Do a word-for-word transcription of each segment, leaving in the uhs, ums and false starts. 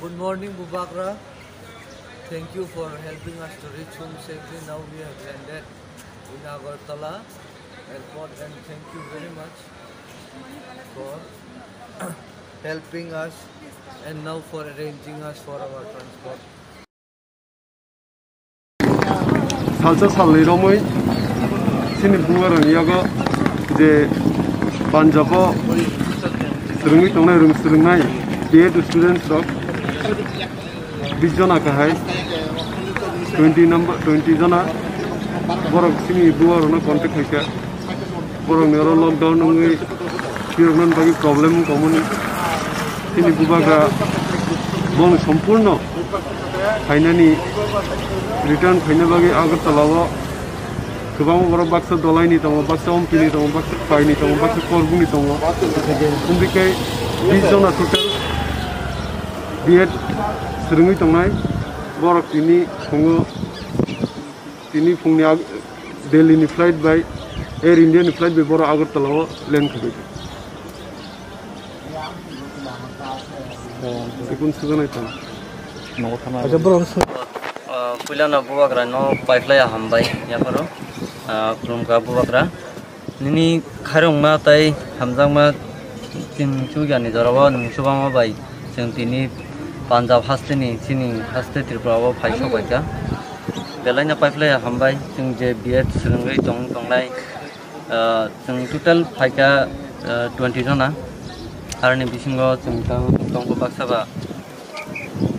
Good morning, Bubagra. Thank you for helping us to reach home safely. Now we have landed in Agartala airport, and thank you very much for helping us and now for arranging us for our transport. Salsa salnwi romwi chini bubagrani yago je Punjab-o swrwngwi tongnai, rwng swrwngnai B Ed students rok bis jona kahai, twenty number, twenty jona borok chini bubagrano contact khaikha. Borokni oro lockdown wngwi phiroknani bagwi problem wngkha mani. Chini bubagra bong sompurno phainani, return phaina bagwi Agartala o kwbangma borok baksa Dolaini tongo, baksa Ompini tongo, baksa Paini tongo, baksa Korbuni tongo. Wngwi khe bis jona total B Ed swrwngwi tongnai. Borok tini phungo, tini phungni ag-, Delhi ni flight bai, Air India ni flight bai borok Agartala o land khaikha. Sikun suganai tong. Acha borok. Ah, puilano bubagrano paiphlai hambai yapharo, ah, khulumkha bubagra. Nini khairokma tei hamjakma chwng chugani jorao nwng chubama bai chwng tini Punjab hasteni chini haste Tripura o phai sokbaikha. Belaino paiphlai hambai chwng je B Ed swrwngwi tong tongnai, ah, chwng total phaikha, ah, twenty jona. Aroni bisingo chwng tang tongkha baksa ba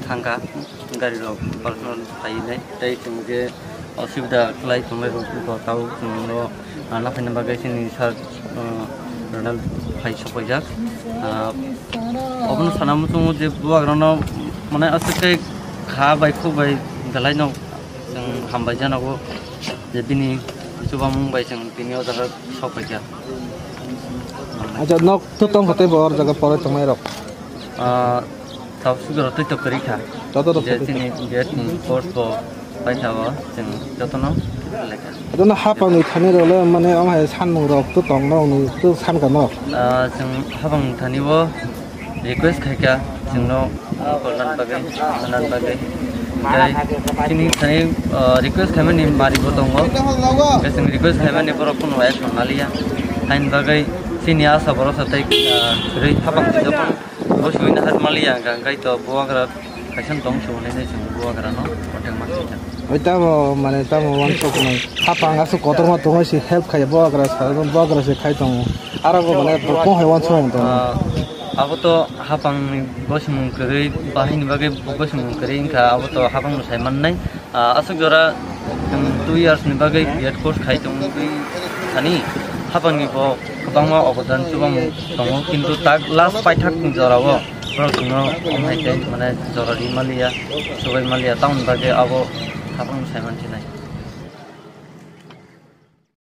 thangkha, gari rok personal phainai tei chwng je osubida khlai tongnai rok bo tabuk chwngno, ah, naphaina bagwi chini sir, ah, Ronald phai sokpaijak. Ah, obono sana muchungo je bubagrano mane aswk khe kha bai khuk bai belaino chwng hambai janogo je bini chubamung bai chwng tini o jaga sokpaijak. Acha, nok to tongkha tei bo or jaga pore tongnai rok? Ah, Tabuk sugro twi tok kwrwi kha. Joto rok je twi tok. Chini gate ni post bo paithago chwng jotono lekha. Jotono hapangni thani rok le mane omo hai sanmung rok to tong no nung to san kha no. Ah, chwng hapang thani bo request khai kha chwngno kolnan bagwi, kolnan bagwi. Tei chini thani, ah, request khaimani mari bo tongo. Hwnkhe chwng request khaimani borok phano action naliya. Haini bagwi chini asa borosa tei, ah, kwrwi hapang jotono. Bo sui nahar maliya hwnkha, hwnkhe to bubagra kaisa tong se hwnwi nai chwng bubagrano kothek ma khaikha. Oi tamo, mane, tamo wansuk nai. Hapang aswk kotorma tongwi se help khai bubagra sa, bubagra se khai tongo. Aro bo, mane, kok hai wansuk tongo. Ah, abo to hapangni bo simung kwrwi, bahini bagwi bo simung kwrwi wngkha, abo to hapangno sai mannai. Ah, aswk jora, um, two years ni bagwi B Ed course khai tongwi thani, hapangni bo kwbangma obodan chubamung tongo, kintu tak last paithak ni jora o borok chwngno omo hai khe mane jora ri maliya, chubai maliya, tamoni bagwi abo hapang sai mansinai.